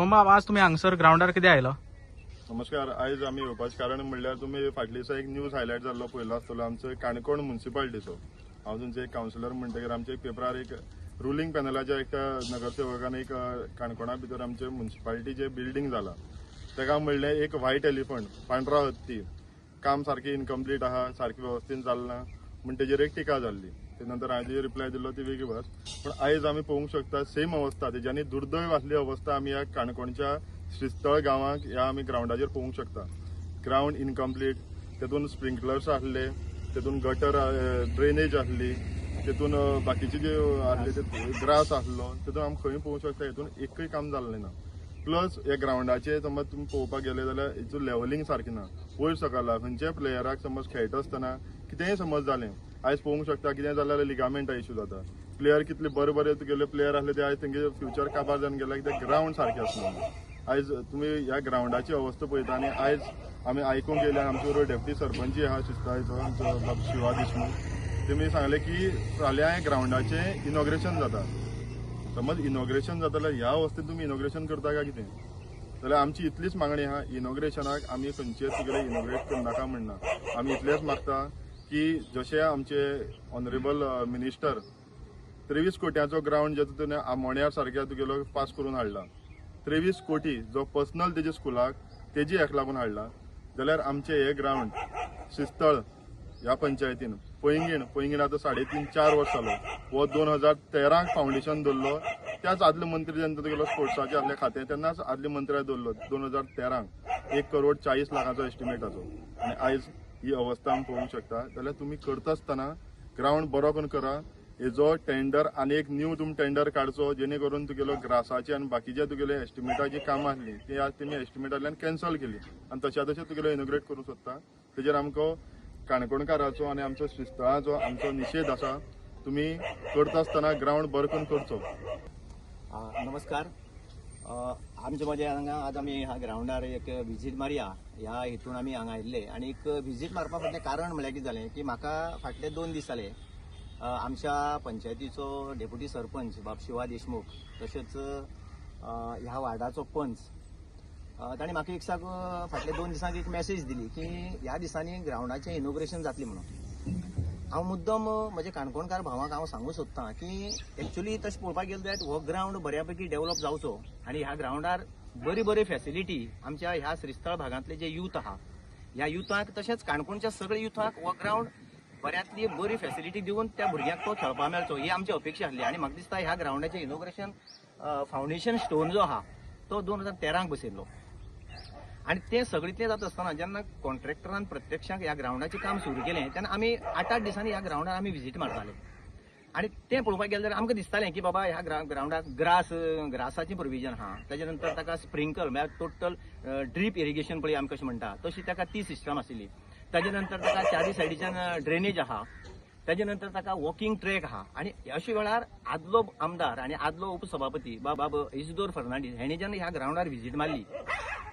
शिवमबाब, आज तुमी हांगसर ग्रावंडार कितें आयलो? नमस्कार. आयज आमी येवपाचें कारण म्हणल्यार तुमी फाटल्या दिसा एक न्यूज हायलायट जाल्लो पळयलो आसतलो आमचो काणकोण मुन्सिपालिटीचो. हांव तुमचो एक कावन्सिलर म्हणटकीर आमच्या एक पेपरार एक रुलींग पॅनलाच्या एका नगरसेवकान एक काणकोणा भितर आमचे मुन्सिपालिटीचें बिल्डींग जाला ताका म्हणलें एक व्हायट एलिफंट, पांढरा हत्ती, काम सारकें इनकम्प्लीट आहा, सारकें वेवस्थीन जालें ना म्हण तेजेर एक टिका जाल्ली. ते नंतर हांवें तेजेर रिप्लाय दिल्लो, ती वेगळी भास. पूण आयज आमी पळोवंक शकता सेम अवस्था, तेज्यानी दुर्दैव आसली अवस्था आमी ह्या काणकोणच्या श्रीस्थळ गांवाक ह्या आमी ग्रावंडाचेर पळोवंक शकता. ग्रावंड इनकम्प्लीट, तेतून स्प्रिंकलर्स आसले, तेतून गटर ड्रेनेज आसली, तेतून बाकीचे जे आसले ते ग्रास आसलो, तेतून आमी खंय पळोवंक शकता हेतून एकूय काम जाल्लें ना. प्लस ह्या ग्रावंडाचे समज तुमी पळोवपाक गेले जाल्यार हेचो लेवलिंग सारकी ना, वयर सकला. खंयच्याय प्लेयराक समज खेळटा आसतना कितेंय समज जालें, आयज पळोवंक शकता कितें जालें जाल्यार लिगामेंटा इशू जाता. प्लेयर कितले बरे बरे तुगेले प्लेयर आसले ते आयज तेंगे फ्युचर काबार जावन गेला, कित्याक ग्रावंड सारकें आसना. आयज तुमी ह्या ग्रावंडाची अवस्था पळयता आनी आयज आमी आयकूंक येयले, आमचे बरोबर डेप्टी सरपंचय आहा श्रीस्थळाचो, आमचो बाब शिवा देशमूख, तेमी सांगलें की फाल्यां ग्रावंडाचें इनॉग्रेशन जाता. समज इनॉग्रेशन जाता जाल्यार ह्या अवस्थेत तुमी इनॉग्रेशन करता काय कितें? जाल्यार आमची इतलीच मागणी आहा, इनॉग्रेशनाक आमी खंयचेच तुगेले इनॉग्रेट करनाका म्हणना. आमी इतलेंच मागता की जशे आमचे ऑनरेबल मिनिस्टर 23 कोट्यांचो ग्रावंड जे तुवें आमोण्यार सारक्या तुगेलो पास करून हाडला, 23 कोटी जो पर्सनल तेजे स्कुलाक तेजी हेका लागून हाडला, जाल्यार आमचे हे ग्रावंड श्रीस्थळ ह्या पंचायतीन पैंगीण, पैंगीण आतां 3.5-4 वर्स जालो, हो 2013 फावंडेशन दवरलो. त्याच आदले मंत्री जेन्ना तुगेलो स्पोर्ट्साचे आसले खातें, तेन्नाच आदले मंत्र्याक दवरलो 2013, 1 करोड 40 लाखाचो एस्टिमेटाचो, आनी आयज ही अवस्था आमी पळोवंक शकता. जाल्यार तुमी करता आसतना ग्रावंड बरो करून करा. हेजो टेंडर आनी एक न्यू तुमी टेंडर काडचो, जेणे करून तुगेलो ग्रासाचे आनी बाकीचे तुगेले एस्टिमेटाची कामां आसली ती आज तुमी एस्टिमेटांतल्यान कॅन्सल केली आनी तशा तशें तुगेलो इनोग्रेट करूंक सोदता. तेजेर आमकां काणकोणकाराचो आनी आमचो श्रीस्थळाचो आमचो निशेध आसा. तुमी करता आसतना ग्रावंड बरो करून करचो. नमस्कार. आमचे मदें हांगा आज आमी ह्या ग्रावंडार एक विजीट मारया ह्या हेतून आमी हांगा आयिल्ले. आनी एक विजीट मारपा फाटलें कारण म्हणल्यार कितें जालें की म्हाका फाटले 2 दीस जाले आमच्या पंचायतीचो डेप्युटी सरपंच बाब शिवा देशमुख, तशेंच ह्या वार्डाचो पंच, तांणी म्हाका एक साक फाटले 2 दिसांक एक मॅसेज दिली की ह्या दिसांनी ग्रावंडाचें इनोग्रेशन जातलें म्हणून. हांव मुद्दम म्हज्या काणकोणकार भावांक हांव सांगूंक सोदतां की एक्चुली तशें पळोवपाक गेलें जाल्यार हो ग्रावंड बऱ्या पैकी डेव्हलप जावचो आनी ह्या ग्रावंडार बरी बरी फॅसिलिटी आमच्या ह्या श्रीस्थळ भागांतले जे यूथ आहा, ह्या युथाक तशेंच काणकोणच्या सगळ्या युथाक हो ग्रावंड बऱ्यांतली बरी फॅसिलिटी दिवन त्या भुरग्यांक तो खेळपाक मेळचो ही आमची अपेक्षा आसली. आनी म्हाका दिसता ह्या ग्रावंडाचें इनोग्रेशन, फावंडेशन स्टोन जो आहा तो 2013क बसयल्लो आनी तें सगळें जाता आसतना जेन्ना कॉन्ट्रॅक्टरान प्रत्यक्षात ह्या ग्रावंडाचें काम सुरू केलें तेन्ना आमी आठ आठ दिसांनी ह्या ग्रावंडार आमी विजीट मारताले. आनी तें पळोवपाक गेलें जाल्यार आमकां दिसतालें की बाबा ह्या ग्रावंडाक ग्रासाचें प्रोविजन आहा, तेजे नंतर ताका स्प्रिंकल म्हळ्यार टोटल ड्रीप इरिगेशन पळय आमी कशें म्हणटा तशी ताका ती सिस्टम आशिल्ली. ताजे नंतर ताका चारी सायडीच्यान ड्रेनेज आहा, ताजे नंतर ताका वॉकिंग ट्रॅक आहा. आनी अशे वेळार आदलो आमदार आनी आदलो उपसभापती बाब इजदोर फर्नांडीस हेणी जेन्ना ह्या ग्रावंडार विजीट मारली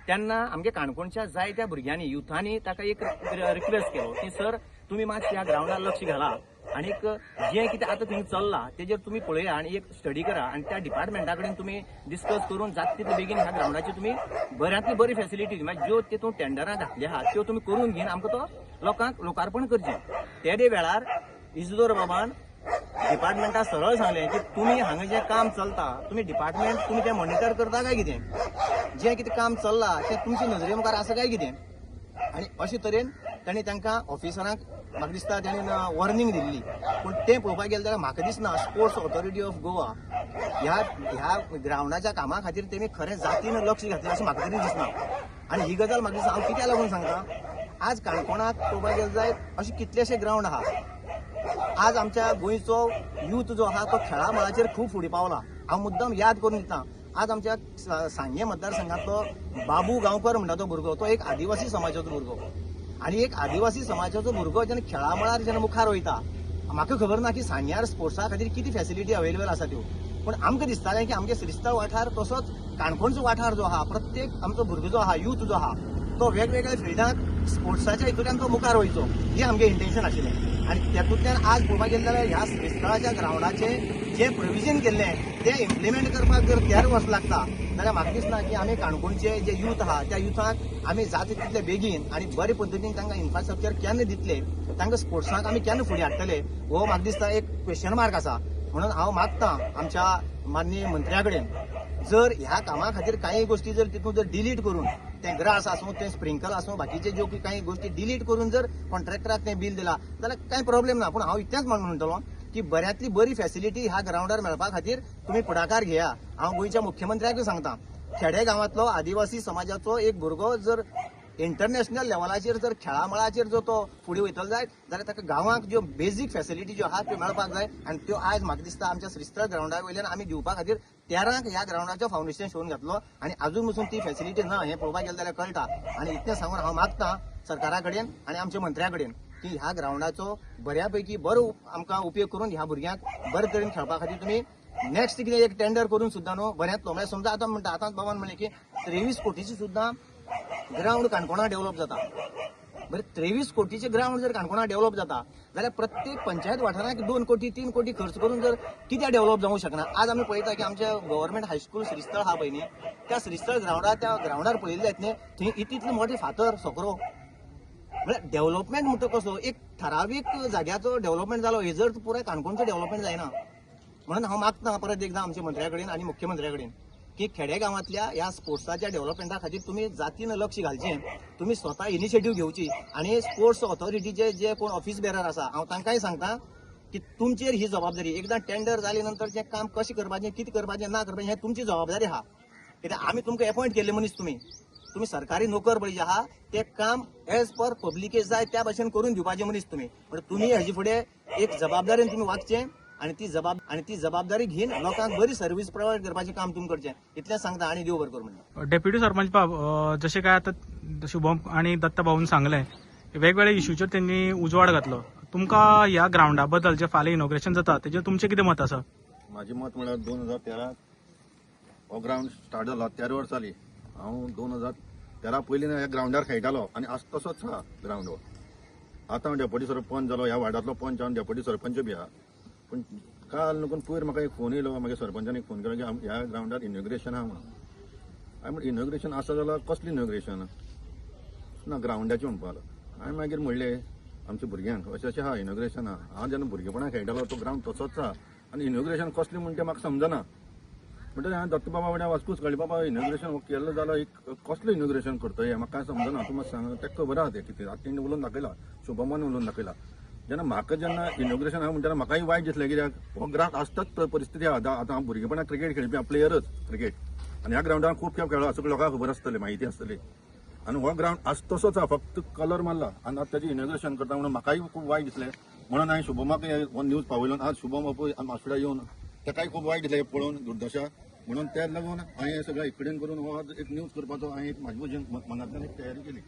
तेन्ना आमच्या काणकोणच्या जायत्या भुरग्यांनी, युथांनी ताका एक रिक्वेस्ट केलो की सर, तुमी मातशें ह्या ग्रावंडार लक्ष घाला आनीक जें कितें आतां थंय चल्लां तेजेर तुमी पळया आनी एक स्टडी करा आनी त्या डिपार्टमेंटा कडेन तुमी डिस्कस करून जाता तितले बेगीन ह्या ग्रावंडाची तुमी बऱ्यांतली बरी फॅसिलिटी, मागीर ज्यो तितून टेंडरां घातली आहा त्यो तुमी करून घेवन आमकां तो लोकांक लोकार्पण करचें. तेदे वेळार इजदोर बाबान डिपार्टमेंटा सरळ सांगलें की तुमी हांगा जें काम चलता, तुमी डिपार्टमेंट तुमी तें मॉनिटर करता काय कितें? जें कितें काम चल्लां तें तुमच्या नजरे मुखार आसा काय कितें? आनी अशे तरेन तांणी तांकां ऑफिसरांक म्हाका दिसता तांणी वॉर्निंग दिल्ली. पूण तें पळोवपाक गेलें जाल्यार म्हाका दिसना स्पोर्ट्स ऑथॉरिटी ऑफ गोवा ह्या ह्या ग्रावंडाच्या कामा खातीर तेमी खरें जातीन लक्ष घातलें अशें म्हाका तरी दिसना. आनी ही गजाल म्हाका दिसता हांव कित्याक लागून सांगता, आज काणकोणाक पळोवपाक गेलें जायत अशे कितलेशे ग्रावंड आहा. आज आमच्या गोंयचो यूथ जो आहा तो खेळा मळाचेर खूब फुडें पावला. हांव मुद्दम याद करून दिता, आज आमच्या सांगें मतदारसंघांतलो बाबू गांवकर म्हणटा तो भुरगो, तो एक आदिवासी समाजाचो भुरगो आनी एक आदिवासी समाजाचो भुरगो जेन्ना खेळा मळार जेन्ना मुखार वयता, म्हाका खबर ना की सांग्यार स्पोर्ट्सा खातीर कितें फॅसिलिटी अवेलेबल आसा त्यो, पूण आमकां दिसतालें की आमगे श्रीस्थळ वाठार तसोच काणकोणचो वाठार जो आहा, प्रत्येक आमचो भुरगो जो आहा, यूथ जो आहा, तो वेगवेगळ्या फिल्डांत स्पोर्ट्साच्या हितूंतल्यान तो मुखार वयचो ही आमगें इंटेन्शन आशिल्लें. आनी तेतूंतल्यान आज पळोवपाक गेलें जाल्यार ह्या श्रीस्थळाच्या ग्रावंडाचें जें प्रोविजन केल्लें तें इम्प्लिमेंट करपाक जर 13 वर्सां लागता जाल्यार म्हाका दिसना की आमी काणकोणचे जे यूथ आहा त्या युथाक आमी जाता तितले बेगीन आनी बरे पद्दतीन तांकां इन्फ्रास्ट्रक्चर केन्ना दितले, तांकां स्पोर्ट्साक आमी केन्ना फुडें हाडटले, हो म्हाका दिसता एक क्वेश्चन मार्क आसा. म्हणून हांव मागता आमच्या माननीय मंत्र्या कडेन, जर ह्या कामा खातीर कांय गोश्टी जर तितून जर डिलीट करून, तें ग्रास आसूं, तें स्प्रिंकल आसूं, बाकीचे ज्यो कांय गोश्टी डिलीट करून जर कॉन्ट्रॅक्टराक तें बील दिलां जाल्यार कांय प्रॉब्लेम ना. पूण हांव इतलेंच म्हणटलो की बऱ्यांतली बरी फॅसिलिटी ह्या ग्रावंडार मेळपा खातीर तुमी फुडाकार घेया. हांव गोंयच्या मुख्यमंत्र्याकूय सांगता, खेडे गांवांतलो आदिवासी समाजाचो एक भुरगो जर इंटरनॅशनल लेवलाचेर जर खेळा मळाचेर जर तो फुडें वयतलो जायत जाल्यार ताका गांवांक ज्यो बेजीक फॅसिलिटी ज्यो आहा त्यो मेळपाक जाय. आनी त्यो आयज म्हाका दिसता आमच्या श्रीस्थळ ग्रावंडा वयल्यान आमी दिवपा खातीर 13 ह्या ग्रावंडाचें फावंडेशन शिवून घातलो आनी आजून पसून ती फॅसिलिटी ना हें पळोवपाक गेलें जाल्यार कळटा. आनी इतलें सांगून हांव मागता सरकारा कडेन आनी आमच्या मंत्र्या कडेन की ह्या ग्रावंडाचो बऱ्या पैकी बरो आमकां उपयोग करून ह्या भुरग्यांक बरे तरेन खेळपा खातीर तुमी नेक्स्ट कितें एक टेंडर करून सुद्दां न्हू बऱ्यांतलो, म्हळ्यार समजा आतां म्हणटा, आतां बाबान म्हणलें की 23 कोटीची सुद्दां ग्रावंड काणकोणा डेव्हलप जाता. बरें, 23 कोटीचे ग्रावंड जर काणकोणा डेव्हलप जाता जाल्यार प्रत्येक पंचायत वाठाराक 2 कोटी 3 कोटी खर्च करून जर कित्याक डेव्हलप जावंक शकना. आज आमी पळयता की आमच्या गव्हर्मेंट हायस्कूल श्रीस्थळ आहा पळय न्ही, त्या श्रीस्थळ ग्रावंडार, त्या ग्रावंडार पळयल्ले न्ही थंय इतले मोठे फातर सकरो. म्हळ्यार डेव्हलपमेंट म्हणटा कसो एक ठरावीक जाग्याचो डेव्हलपमेंट जालो, हे जर पुराय काणकोणचो डेव्हलपमेंट जायना. म्हणून हांव मागता परत एकदां आमच्या मंत्र्या कडेन आनी मुख्यमंत्र्या कडेन की खेडेगांवांतल्या ह्या स्पोर्ट्साच्या डेव्हलपमेंटा खातीर तुमी जातीन लक्ष घालचें, तुमी स्वता इनिशिएटीव घेवची आनी स्पोर्ट्स ऑथॉरिटीचे जे कोण ऑफिस बेरर आसा हांव तांकांय सांगता की तुमचेर ही जबाबदारी, एकदां टेंडर जाले नंतर जें काम कशें करपाचें, कितें करपाचें, ना करपाचें हें तुमची जबाबदारी आहा. कित्याक आमी तुमकां एपॉयंट केल्ले मनीस, तुमी सरकारी नोकर पळय जे आहा तें काम एज पर पब्लिकेक जाय त्या भशेन करून दिवपाचे मनीस तुमी. म्हणटा तुमी हेजे फुडें एक जबाबदारीन तुमी वागचें आनी ती जबाबदारी घेवन लोकांक बरी सर्वीस प्रोवायड करपाचें काम तुमी करचें, इतलें सांगता आनी देव बरें करूं म्हणटा. डेप्युटी सरपंच बाब, जशें काय आतां शुभम आनी दत्ता भाऊन सांगलें, वेगवेगळ्या इश्यूचेर तेंणी उजवाड घातलो. तुमकां ह्या ग्रावंडा बद्दल जें फाल्यां इनॉग्रेशन जाता तेजेर तुमचें कितें मत आसा? म्हाजें मत म्हळ्यार 2013 हो ग्रावंड स्टार्ट जालो, 13 वर्सां जालीं. हांव 2013 पयलीं ह्या ग्रावंडार खेळटालो आनी आज तसोच आहा ग्रावंड हो. आतां हांव डेप्युटी सरपंच जालो, ह्या वार्डांतलो पंच, हांव डेप्युटी सरपंच बी आहा. पूण काल नुकून पयर म्हाका एक फोन येयलो, मागीर सरपंचान एक फोन केलो की ह्या ग्रावंडार इनॉग्रेशन आहा म्हणून. हांवें म्हणलें इनॉग्रेशन आसा जाल्यार कसलें इनॉग्रेशन ना, ग्रावंडाचें म्हणपाक लागलो. हांवें मागीर म्हणलें आमच्या भुरग्यांक अशें अशें आहा इनॉग्रेशन आहा. हांव जेन्ना भुरगेपणां खेळटालो तो ग्रावंड तसोच आहा आनी इनॉग्रेशन कसलें म्हण तें म्हाका समजना. म्हणटकीर हांवें दत्तबाबा वांगडा वास्कोच काडली, बाबा इनॉग्रेशन केल्लो जाल्यार एक कसलें इनॉग्रेशन करता हें म्हाका कांय समजना, तूं मातशें सांग. ताका खबर आहा तें कितें, आतां तेणी उलोवन दाखयला, शुभमान उलोवन दाखयला. जेन्ना म्हाका जेन्ना इनॉग्रेशन आहा म्हणटा म्हाकाय वायट दिसलें, कित्याक हो ग्रावंड आसताच परिस्थिती आहा. आतां हांव भुरगेपणां क्रिकेट खेळपी, हांव प्लेयरच क्रिकेट, आनी ह्या ग्रावंडार खूब खेप खेळ्ळा, सगळ्या लोकांक खबर आसतली, म्हायती आसतली. आनी हो ग्रावंड आज तसोच आहा, फक्त कलर मारला आनी आतां ताजें इनॉग्रेशन करता म्हणून म्हाकाय खूब वायट दिसलें. म्हणून हांवें शुभमाक हो न्यूज पावयलो. आज शुभम मासोड्या येवन ताकाय खूब वायट दिसलें पळोवन दुर्दशा, म्हणून त्या लागून हांवें सगळें एक कडेन करून हो एक न्यूज करपाचो हांवें एक म्हाजे म्हजी मनांतल्यान एक तयारी केली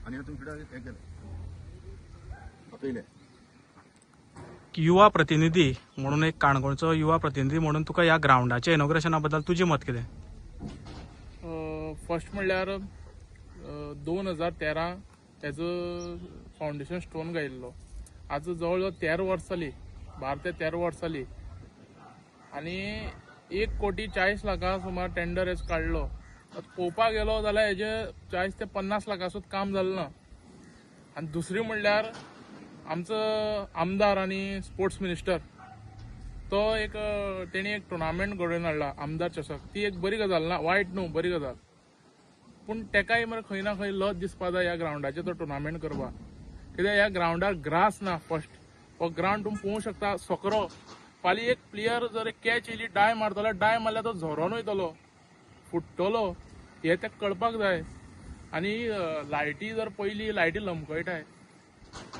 आनी हांवें तुमचे फुडें हें केलें, दाखयलें. युवा प्रतिनिधी म्हणून, एक काणकोणचो युवा प्रतिनिधी म्हणून तुका ह्या ग्रावंडाच्या इनॉग्रेशना बद्दल तुजें मत कितें? फर्स्ट म्हणल्यार 2013 तेजो फावंडेशन स्टोन घायिल्लो. आज जवळ जवळ 13 वर्सां जालीं, 12 ते 13 वर्सां जालीं आनी 1 कोटी 40 लाखां सुमार टेंडर हेज काडलो. आतां पळोवपाक गेलो जाल्यार हेजे 40 ते 50 लाखां सुद्दां काम जालें ना. आनी दुसरी म्हणल्यार आमचो आमदार आनी स्पोर्ट्स मिनिस्टर तो एक तेणी एक टुर्नामेंट घडोवन हाडला आमदार चषक. ती एक बरी गजाल ना, वायट न्हू, बरी गजाल. पूण तेकाय मरे खंय ना खंय लज दिसपा जाय ह्या ग्रावंडाचेर तो टुर्नामेंट करपाक. कित्याक ह्या ग्रावंडार ग्रास ना. फर्स्ट हो ग्रावंड तुमी पळोवंक शकता सकरो. फाल्यां एक प्लेयर जर एक कॅच येयली, डाय मारतलो, डाय मारल्यार तो झरोन वयतलो, फुट्टलो, हें ताका कळपाक जाय. आनी लायटी जर पयली लायटी लमकयटाय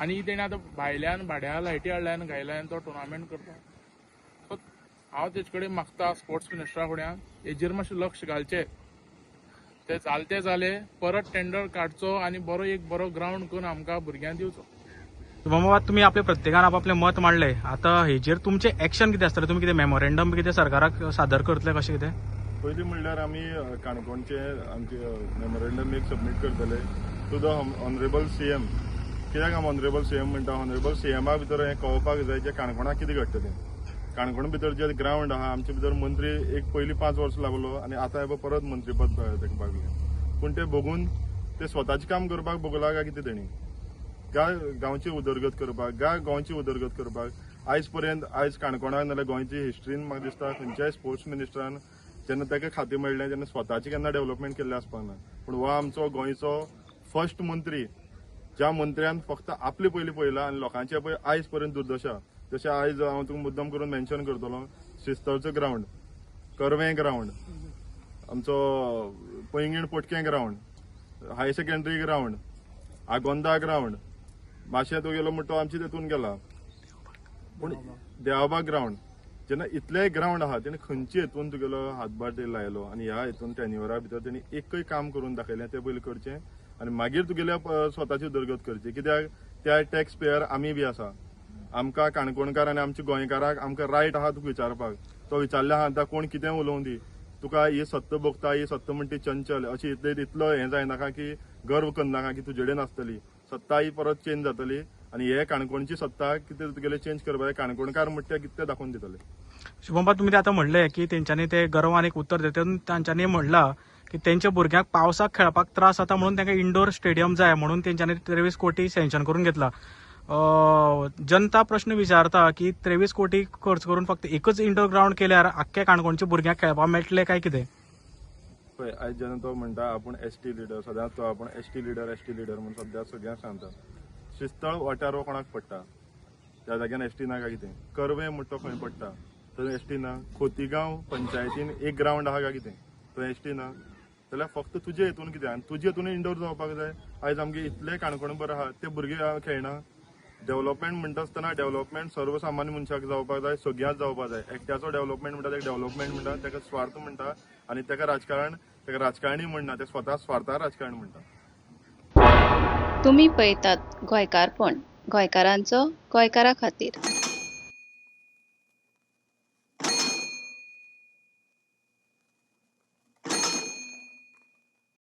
आनी तेणी आतां भायल्यान भाड्या लायटी हाडल्या आनी घायल्या आनी तो टुर्नामेंट करता. सो हांव तेजे कडेन मागता स्पोर्ट्स मिनिस्टरा फुड्यान हेजेर मातशें लक्ष घालचें. ते जालते जाले परत टेंडर काडचो आनी बरो एक बरो ग्रावंड करून आमकां भुरग्यांक दिवचो. बाबा, तुमी आपल्या प्रत्येकान आपापलें मत मांडलें. आतां हेजेर तुमचें एक्शन कितें आसतलें? तुमी कितें मेमोरेंडम कितें सरकाराक सादर करतले कशें कितें? पयलीं म्हणल्यार आमी काणकोणचे आमचे मेमोरेंडम एक सबमीट करतले to the honourable CM. कित्याक आमी ऑनरेबल सीएम म्हणटा? ऑनरेबल सीएमा भितर हें कळपाक जाय जें काणकोणाक कितें घडटा तें. काणकोण भितर जे ग्रावंड आहा, आमचे भितर मंत्री एक पयलीं 5 वर्सां लागलो आनी आतां हे परत मंत्रीपद ताका पावलें. पूण ते बघून ते स्वताचें काम करपाक बगला काय कितें तेणी काय गांवची उदरगत करपाक, काय गोंयची उदरगत करपाक. आयज पर्यंत आयज काणकोणान नाल्यार गोंयची हिस्ट्रीन म्हाका दिसता खंयच्याय स्पोर्ट्स मिनिस्टरान जेन्ना ताका खातें मेळ्ळें तेन्ना स्वताचें केन्ना डेव्हलपमेंट केल्लें आसपाक ना. पूण हो आमचो गोंयचो फर्स्ट मंत्री, ज्या मंत्र्यान फक्त आपली पयलीं पळयला आनी लोकांचे पळय आयज पर्यंत दुर्दशा. जशें आयज हांव तुका मुद्दम करून मेन्शन करतलो, श्रीस्थळचो ग्रावंड, कर्वें ग्रावंड, आमचो Poinguinim पोटकें ground, higher secondary ground, Agonda ground, माशें तूं गेलो म्हणटा तो आमचे तेतून गेला, पूण देवाबाग ग्रावंड. जेन्ना इतलेय ग्रावंड आहा तेणे खंयचे हेतून तुगेलो हातभार ते लायलो आनी ह्या हेतून टेन्युअरा भितर तेणी एकय काम करून दाखयलें तें पयलीं करचें आनी मागीर तुगेल्या स्वताची उदरगत करची. कित्याक त्या टॅक्स पेयर आमी बी आसा, आमकां काणकोणकार आनी आमच्या गोंयकाराक आमकां रायट आहा तुका विचारपाक. तो विचारले आहा आतां कोण कितें उलोवं दी, तुका ही सत्ता भोगता, ही सत्ता म्हणटी चंचल अशी इतले इतलो हें जायनाका की गर्व करनाका की तुजे कडेन आसतली सत्ता, ही परत चेंज जातली आनी हे काणकोणची सत्ता कितें तुगेले चेंज करपाक काणकोणकार म्हणटा ते कितें दाखोवन दितले. शुभम, तुमी ते आतां म्हणलें की तेंच्यांनी ते गर्वान एक उत्तर दिता, तांच्यांनी म्हणलां की तेंच्या भुरग्यांक पावसाक खेळपाक त्रास जाता म्हणून तांकां इंडोर स्टेडियम जाय म्हणून तेंच्यांनी 23 कोटी सँक्शन करून घेतला. जनता प्रश्न विचारता की 23 कोटी खर्च करून फक्त एकच इंडोर ग्रावंड केल्यार आख्ख्या काणकोणच्या भुरग्यांक खेळपाक मेळटलें काय कितें? पळय, आयज जेन्ना तो म्हणटा आपूण एस टी लिडर, सदांच तो आपूण S T leader, S T leader म्हणून सद्या सगळ्यांक सांगता. श्रीस्थळ वाठार हो कोणाक पडटा, त्या जाग्यान एस टी ना काय कितें? कर्वे म्हणटा तो खंय पडटा, थंय एस टी ना. खोतीगांव पंचायतीन एक ग्रावंड आहा काय कितें, थंय एस टी ना. जाल्यार फक्त तुजे हितून कितें आनी तुजे हितून इंडोर जावपाक जाय. आयज आमगे इतले काणकोण बरें आहा ते भुरगे खेळना. डेव्हलपमेंट म्हणटा आसतना डेव्हलपमेंट सर्वसामान्य मनशाक जावपाक जाय, सगळ्यांक जावपाक जाय. एकट्याचो डेव्हलपमेंट म्हणटा तेका डेव्हलपमेंट म्हणटा, तेका स्वार्थ म्हणटा आनी तेका राजकारण, तेका राजकारणी म्हणना, ते स्वता स्वार्थार राजकारण म्हणटा. तुमी पळयतात गोंयकारपण, गोंयकारांचो गोंयकारा खातीर.